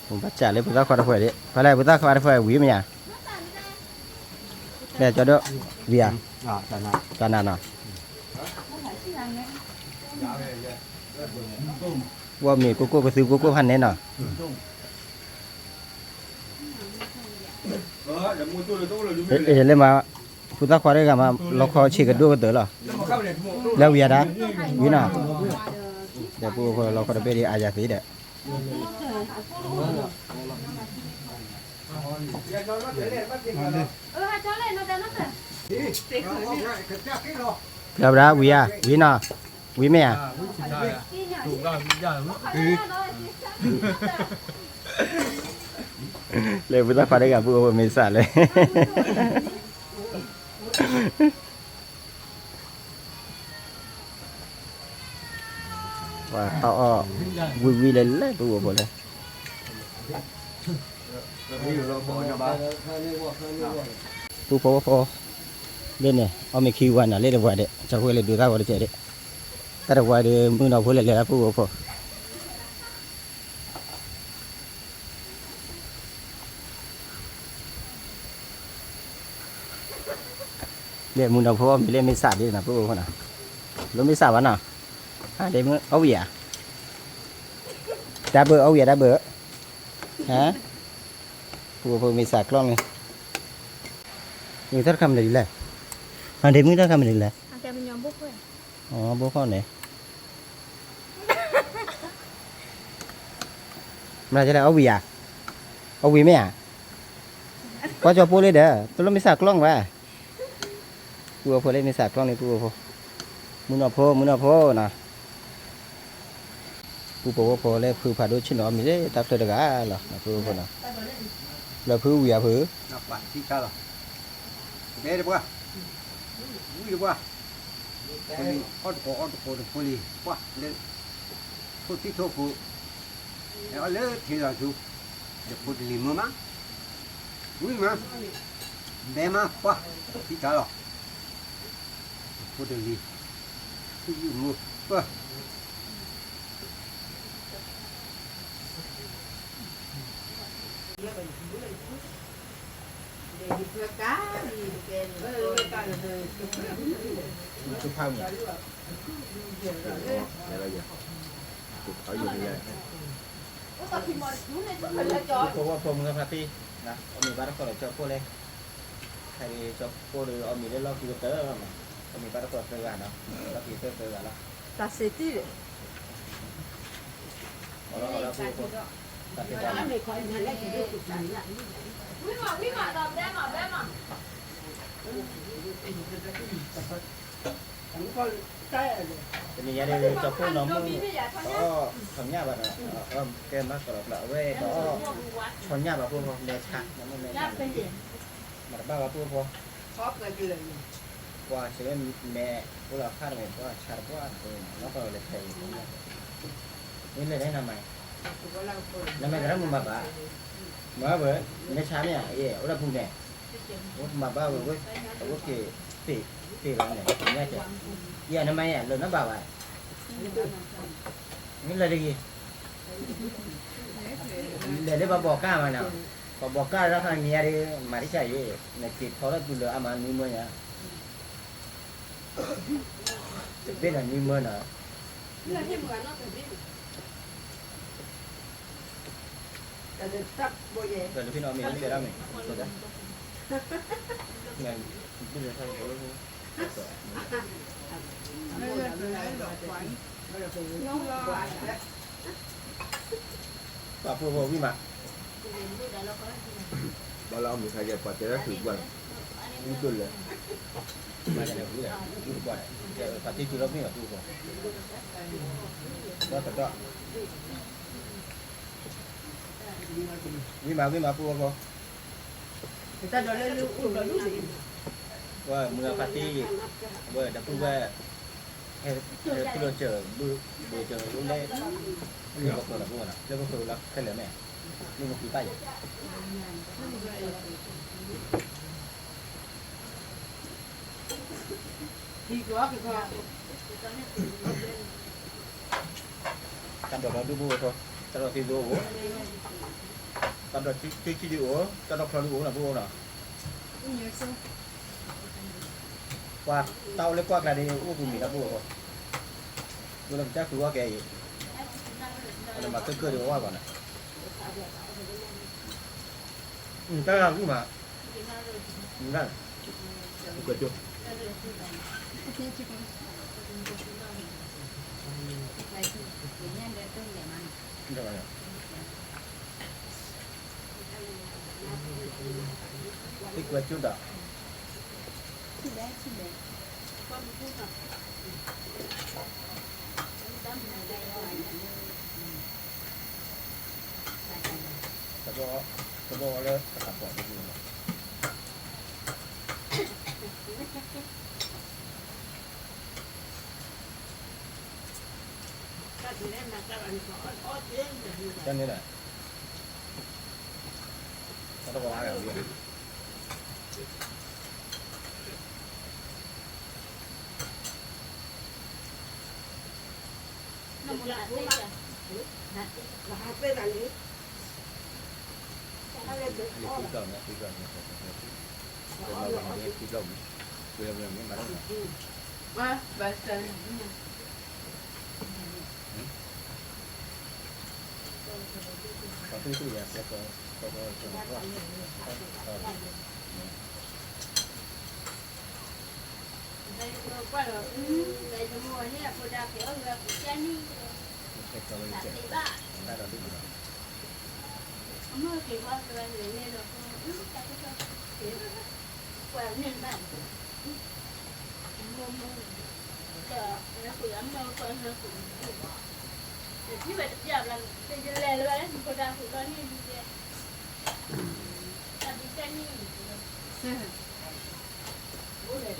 ဘၣ်စးလၢဖိသၣ်ခွါတဖၣ်ဒၣ်, ဖဲလဲၣ် ဖိသၣ်ခွါတဖၣ်ဝံၤမ့ၢ်ဧါ, လဲၤကၠီဒိၣ်, ဝံၤဧါ, တၢ်နၤနီၤ, ဝဲမ့ၢ်ကိၢ်ကိၢ်ကသုကိၢ်ကိၢ်ဖးန့ၣ်နီၤ, လၢမၤ, ဖိသၣ်ခွါတဂၤမး လီခီဆံးကဒိၣ်ကတၢၢ်လီၤ, လၢဝံၤဧါဒၣ်, ဝံၤနီၤ, ဒီးပူဖိလီခီတဘ့ၣ်ဒ်အါယၤသ့ဒီး ဘျါဘျါ ဝံၤဧါ, ဝံၤနီၤ, ဝံၤမ့ၢ်ဧါ, လၢဖိသၣ်ခွါတဂၤ ပူဖိမ့ၢ်စးလဲၣ် ပှၤတၢ်အီၣ်, ဝံၤဝံၤလဲၤလဲၤ ပူဖိလဲၣ်, ပူဖိဖိ, လၢန့ၣ် အီၣ်မ့ၤခံဝါနၤ လၢတဝါဒီး ကၠီဖိလၢဒုးသၣ်ဝဲတကဲးဒီး, တၢ်တဝါဒီး မုၢ်နီၢ်ဖိလဲၤလဲၤ ပူဖိဖိ လၢမုၢ်နီၢ်ဖိအီၣ်မ့ၤလၢမ့ၢ်စးဒ်နီၤ ပူဖိနီၤ, လၢမ့ၢ်စးဘၣ်နီၤ, အဝံၤဧါ, တၢ်ဘၢ အဝံၤဧါ တၢ်ဘၢ, ပူဖိမ့ၢ်စးကျီၢ်န့ၣ်, မ့ၢ်တၢ်တခါမနုၤလဲၣ်, အဒ့မုၢ်တၢ်တခါမနုၤလဲၣ်, ဘိခိၣ်န့ၣ် မနုၤလဲၣ် အဝံၤဧါ, အဝံၤမ့ၢ်ဧါ, ကွၢ်ကၠီဖိလၢဒီး တလိၣ်မ့ၢ်စးကျီၢ်ဘၣ်, ပူဖိလၢမ့ၢ်စးကျီၢ်န့ၣ် ပူဖိ, မုၢ်နီၢ်ဖိ မုၢ်နီၢ်ဖိနီၤ, ပူဖိဝဲဖိလၢဖုဖးဒိၣ်ဆ့ၣ်နီၤအီၣ်မ့ၤလၢ တၢ်ဖျၢၣ်တဂၤလီၤ ပူဖိနီၤ, လၢဖုဝံၤဧါဖု, ဘဲတပှၢ်, ဝံၤတပှၢ်, အီၣ်တကိးအီၣ်တကိးတဖိလံၤ ပှၢ်လၢ ထိၣ်သံၣ်ထိၣ်ဖိ, အီၣ်လၢထံလီၤဆူ, ဒီးဖိတလံၤမုၢ်မး, ဝံၤမး, ဘဲမး ပှၢ်, သံတၢ်လီၤ, ဖိတလံၤ, သူၣ်ယုၢ်မုၢ်ပၢၢ် ဖိဝဲဖိမုၢ်ဂၤဖါတံၢ်, အမ့ၢ်ဘၣ်တခီလီၤကၠီဖိလဲၣ်, ခဲအံၤကၠီဖိဒီးအီၣ်မ့ၤလၢလီၢ်ခံကတၢၢ်လီၤမး, အီၣ်မ့ၤဘၣ်တကိးသၢဂၤနီၤ, လီၢ်ခံကတၢၢ်သၢဂၤလီၤ, တၢ်စ့တံၢ်ဒီး, အီၣ်လီၤအီၣ်လီၤဖိဖိ, တၢ်ဖံးတၢ်မၤ ဝံၤမး ဝံၤမး ဒီးဘဲမး ဘဲမး တနံၤညါဒီး ကၠီဖိနီၢ်မုၣ် တအီၣ်ဆီညၣ်ဘၣ်နီၤ, ကဲမၤကလီၤဖျါ အဝဲတအီၣ်ဆီညၣ်ဘၣ်ဖိဃီ လဲၤဆါ, မၤတဘၣ်ဘၣ်ဖိဃီ, ပှၤဆၢမဲာ်အိၣ်လီၤခါတဂ့ၤ ပှၤဆါတပှၢ်တဂ့ၤ နီၢ်ကီၢ်လဲၤဖဲအံၤ, မ့ၢ်လဲၤဒၣ်နမၤ, နမၤကရၢမုာ်မၤဘၣ်, မၤဝဲ လဲၤဆါမ့ၢ်ဧါ အ့ၣ် အိၣ်လၢပူၤန့ၣ် အိၣ်မၤဘၣ်ဝဲဝဲ, အဝဲက့ၤ သ့ၣ်လီၤန့ၣ် ညါကဲ, ယၤနမၤယၤ လၢနဘၣ်ဘၣ်, မ့ၢ်လဲၤတဂ့ၤ, လဲၤလၢပှၤဘီးကၢ်မးနီၤ, ပှၤဘီးကၢ်လၢခါမံၤယါဒီး မၤတဆၢအံၤ, နက့ၤထီလၢပူၤလၢအမၤနွံမၢညါ, တဘ့ၣ်ဒီးနွံမၢနီၤ တၢ်လၢဖံနီၣ်မ့ၢ်တဲဒၣ်မ့ၢ်, ပှၤဖိဖိဝံၤမး, ဘၣ်လၢအီၣ်မ့ၤခါကဲ ပှၤတဲဒၣ်သုးပှၢ်, ဝံၤကၠိလဲၣ်, ပှၤတဲသုးလီၤမ့ၢ်လီၤဖိဖိ, ဒီးကဒီး ဝံၤမး ဝံၤမး ဖိဖိ, ဝဲမုၢ်အဖါတံၢ်, ဝဲဒီပုၢ်ဝဲၢ်, ဟဲဖုၣ်လီၤစၢၤ, ဘုၣ်စၢၤအိၣ်လဲၣ်, လၢပခိၣ်လီၤဖိနီၤ, လၢပခိၣ်လီၤခဲလၢာ်မ့ၢ်, မုၢ်မုၢ်ဖံးပၢ်ယၤ တၢ်ဒိးလီၤဒုးဖိဖိ, တၢ်ဒိးသ့ဒိၣ်အိၣ်, တၢ်ဒိးသ့ဆံဒုးအိၣ်, တၢ်ဒိးချီဒုးအိၣ်နီၤ ဖိနီၤ, ပှၤတၢ်အိၣ်လၢကွၢ်ကျါန့ၣ် အိၣ်ပူၤမံၤလၢဖိဖိ, ဒိလၢကစၢ်ဃုဝဲကဲအံၤ, အမၤကၢၢ်ကၢၢ်ဒီးဝဲဘၣ်နီၤ, တၢ်ဂၤဂုၢ်မး, ကွၢ်ကၠိဒီး တဘီလၢတကပီၤဒ်န့ၣ်လီၤ, တၢ်န့ၣ်လၢ တၢ်တဝါဂၤဝံၤ လၢကမိ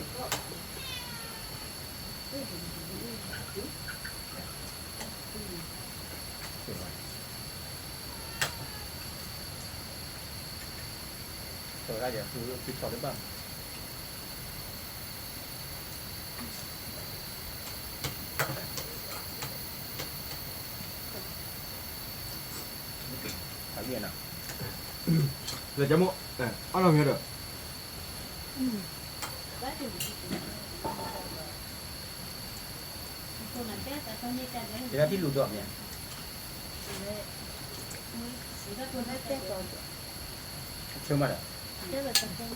ၣ် အီၣ်လီၤမ့ၢ်ဒီး တဂၤထံၣ်လူၤဒီးမ့ၢ် ဆၢမးဒီး တၢ်တၢ်တၢ်တၢ်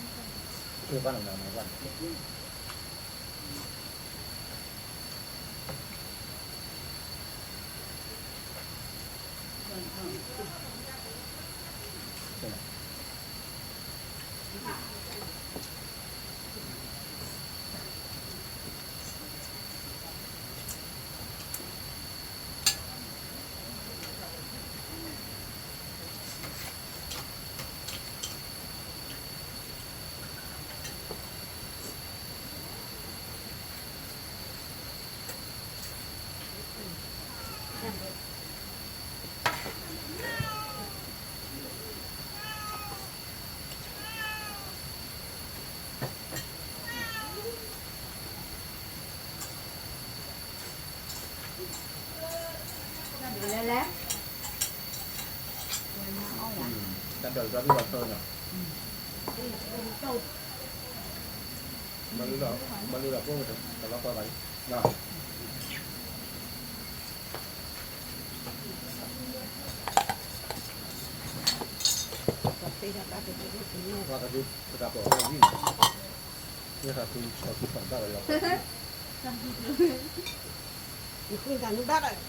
တၢ်ဒိးတၢ်ဘိၣ်ဘၣ်ထၢနီၤ, ဘၣ်လၢ, ဘၣ်လၢဒီးဖိတလီၤဃီဘၣ်လံ, ပှၤကဒုးပတၢ်ပီၣ်အီၤဝံၤန့ၣ်, ယဲၢ်ခါခံဆီခံဖီၣ်ဘၣ်ဝဲလီၤ, နဃုတၢ်နဘၣ်ဒီး,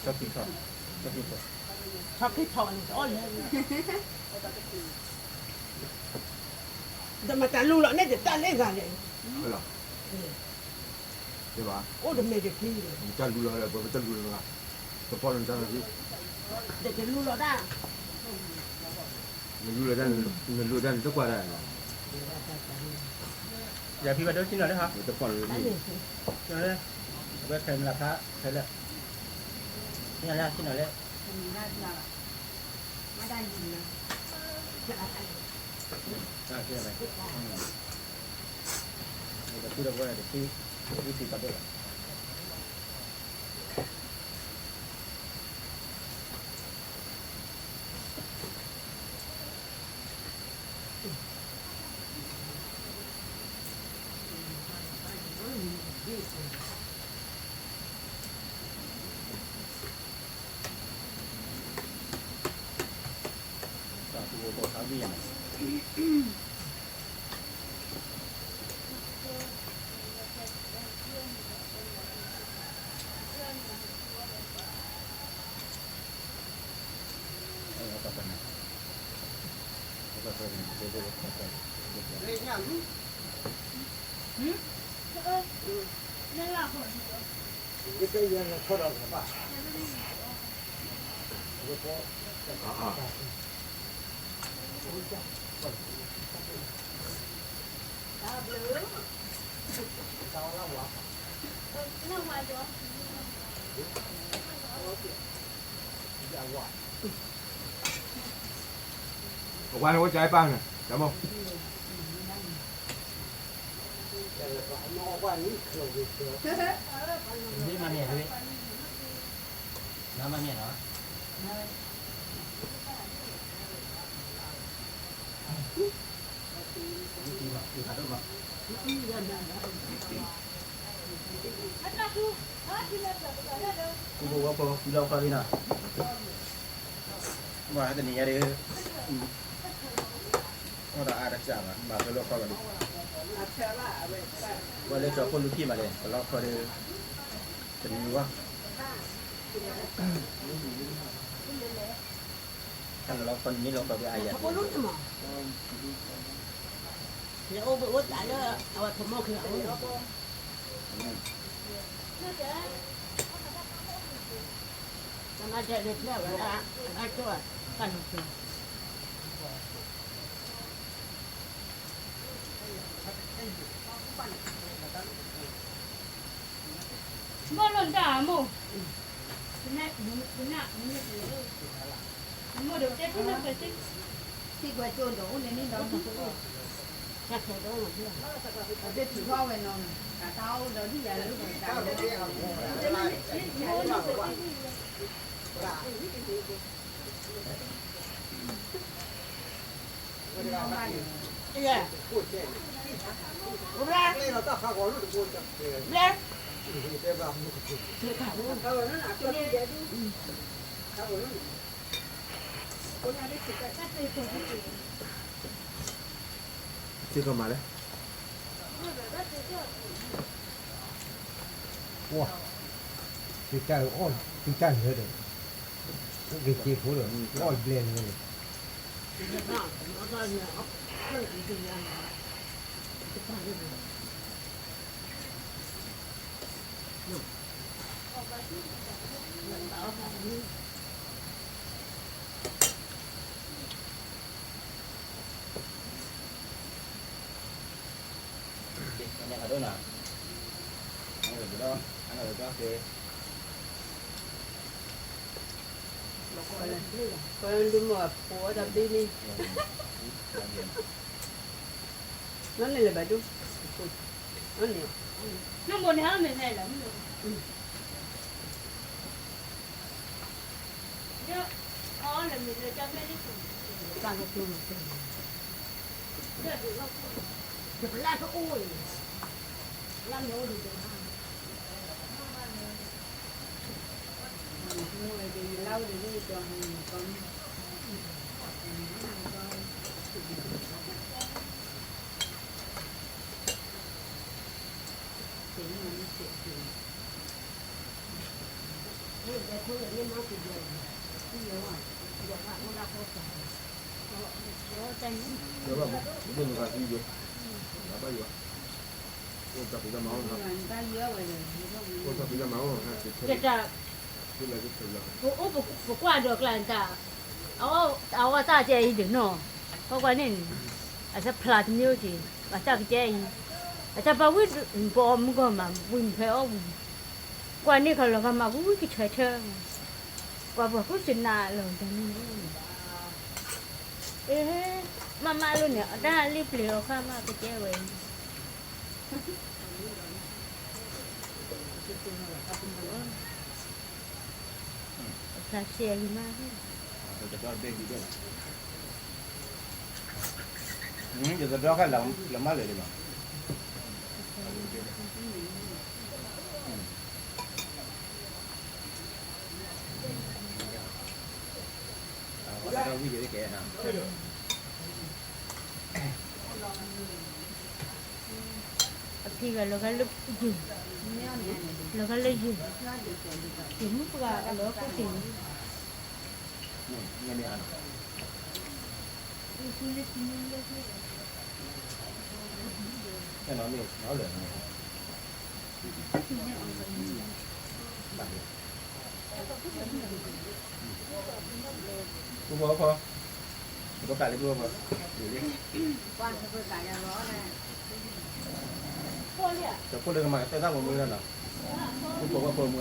ဆီခံဖီၣ်, ဆီခံဖီၣ်, ဆီခံဖီၣ်န့ၣ်တအီၣ်လဲၣ်, ဒီးမၤတၢ်လူလီၤန့ၣ်တတၢ်လၢဂၤလဲၣ်, အိၣ်တမ့ၢ်တဖံ, တၢ်လူလီၤဒီး ပတလူလီၤ, တဖီၣ်လီၤတၢ်လီၤ, တလူလီၤတၢ် နလူလီၤတၢ်, နလူလီၤတၢ်န့ၣ်တကွၢ်တၢ်, ယၤဖံဘၣ်ဒိဆ့ၣ်နီၤလၢဟါ, တဖီၣ်လီၤ, အဝဲခဲမလၢဖးခဲလၢာ်, ဆ့ၣ်နီၤလၢ, ဆ့ၣ်နီၤလၢ, တဖုဒီးဝဲတဆံ, တဆံဖံဘၣ်ဒိလီၤ. အဝဲန့ၣ်အိၣ်ကၢ်အပၢ်န့ၣ် တၢ်မိၢ်, မၤမ့ၢ်, မၤမ့ၢ်နီၤ. ဘၣ်ဟဲတနံၤညါဒီး, အိၣ်ဒီးအါတစၢ်ဘၣ် မၤဖဲလီၢ်ခီလီၤဒီး, ဝဲလၢကၠီၤခိၣ်လူထံၣ်မးလဲၣ် ပလီၢ်ခီဒီး, တနံၤဝဲ တၢ်လီၢ်ခီန့ၣ်မ့ၢ်လီၢ်ခီဖဲအါယၤ, ယအိၣ်ဘှံးအိၣ်သးလၢ အဝဲဖိမုၣ်ခံဂၤအိၣ်န့ၣ်, တၢ်မၤဒဲးလၢကျဲဝဲဒၣ် အဘၣ်ကၠိၣ်, တၢ်လီၢ်ခီ ဘၣ်လီၤဒၣ်မိၢ်, မိၢ်ဒီးတဲထီၣ်လၢပှဲၤသ့, သံကွဲးကၠိၣ်ဒီးအိၣ်လၢန့ၣ်ဒီး, အဘ့ၣ်ထူၣ်ထီၣ်ဝဲနီၤ, တၢ်အိၣ်ဒီးဒ်ယၤလၢပှဲၤတၢ်လၢ ဘျဲၣ် စ့ကမၤလဲၣ်, ဝါ, သုတၢ်အီၣ်, သုတၢ်လၢဒီး, အိၣ်က့ၤစ့ဖိဒီး, အီၣ်ဘျဲၣ်န့ၣ်ဝဲန့ၣ် ကဒုမၢဖိအတၢ်ဘ့ၣ်န့ၣ်, နီၢ်န့ၣ်လၢဘၣ်ဒိ, နီၢ်န့ၣ်, နီၢ်န့ၣ်, ပကွၢ်ဒီးကျါန့ၣ်တၢ်, အဝဲတၢ်ကဲအံၤဒုးနီၤ, ပကွၢ်န့ၣ်န့ၣ်, အတဖျါတမံၤက့ၤ, အတၢ်ကဲအံၤ, အတၢ်ပာ်ဝံၣ်ပအီၣ်မုၢ်ဂီၢ်မး ဝံၣ်မုၢ်ဖဲအီၣ်ဝံၣ်, ကွၢ်န့ၣ်ခီလီၤဂာ်မးဝံၣ်ကထၢထၢ, ပှၤပှၤဃုသ့ၣ်နၤလီၤတၢ်န့ၣ်, အ့, မးမးလိန့ၣ် အတၢ်လံပျ့ၤအီၤခါမးကကဲဝဲအံၤ အဖျါရှဲအံၤမး, ယတဒီခါလၢမးလၢာ်လီၤ, ဝံၣ်ယကဲနၤ အဖံဂၤလီၤဂာ်လၢယုၢ်, လီၤဂာ်လၢယုၢ်, ယမုၢ်ပှၢ်အလီၢ်ခိၣ်သ့ၣ်, ပူဖိ, ပကးလၢပူဖိ, ဒ်လံ, ကၠီဖိလၢကမၤကတၢၢ်တၢ်ဂီၤမူလီၤနီၤ, ပူဖိဝဲဖိမုၢ်ဖါတ့ၢ်ဖ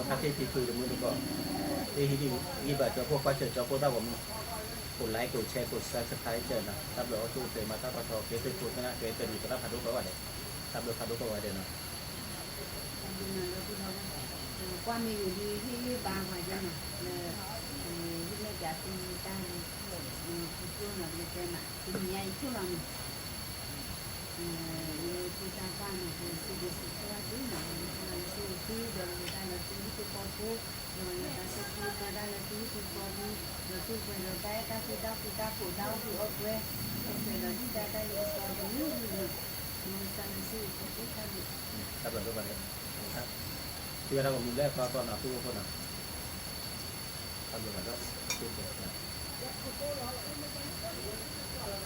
ံဖုတမုၢ်တကိး, တ့ဟံးဒ်ဘၣ်ကၠီဖိကွၢ်စၢၤကၠီဖိတၢ်ဂီၤမူ, ကိးlikeကိးshareကိးsubscribeနီၤ, တၢ်ဘျုးအိၣ်ဆူၣ်အိၣ်ချ့မး တၢ်ဖးထီက့ၤသ့ၣ်ဖိသနာ်က့တနံၤသရၣ်ဖးဒိၣ်ကိးဂၤဒဲး, တၢ်ဘျုးဖးဒိၣ်ကိးဂၤဒဲးနီၤ ကွၢ်မ့ၢ်ဂ့ၤဒ်ဟ့ၣ်ဂံၢ်ဘါပှၤကဲနီၤ, လၢ ဟ့ၣ်လၢပၠးသုမူတၢ်လၢ ပူဖိနီၤ ပကတဲမး တနံၤညါအံၤဆိၣ်လီၤန့ၣ်, လၢသုတၢ်ကွၢ်နီၤ ပစံးဘျုးစံးဖှိၣ်ဘၣ်သုနီၤ လၢသုမၤလၢသုဝံၤသုဒီးလၢတၢ်လၢသုဟံၣ်သုဃီဖိ, ဒီးလၢတၢ်သူၣ်ဖှံသးညီတၢ်လၢသုဟံၣ်သုဃီဖိ, ဒီးသုပှဲၤဒီးတၢ်အဲၣ်တၢ်ကွံတၢ်ဃူတၢ်ဖိးတၢ်အိၣ်ဘှံးအိၣ်ပှဲၤ, ဒီးပှဲၤဒီးတၢ်တၢ်လၢသုဃီဖိန့ၣ်, မ်ကစၢ်ယွၤဆိၣ်ဂ့ၤက့ၤသုတၢ်ဘျုး တၢ်ဘျုးဒိၣ်မးန့ၣ်, သုဝဲဒၣ်ဂီၤမူလၢအသီသီနီၤ သူၣ်အိၣ်ဖိနီၤ, တၢ်ဘျုးဒိၣ်မး, သုဖိနီၤ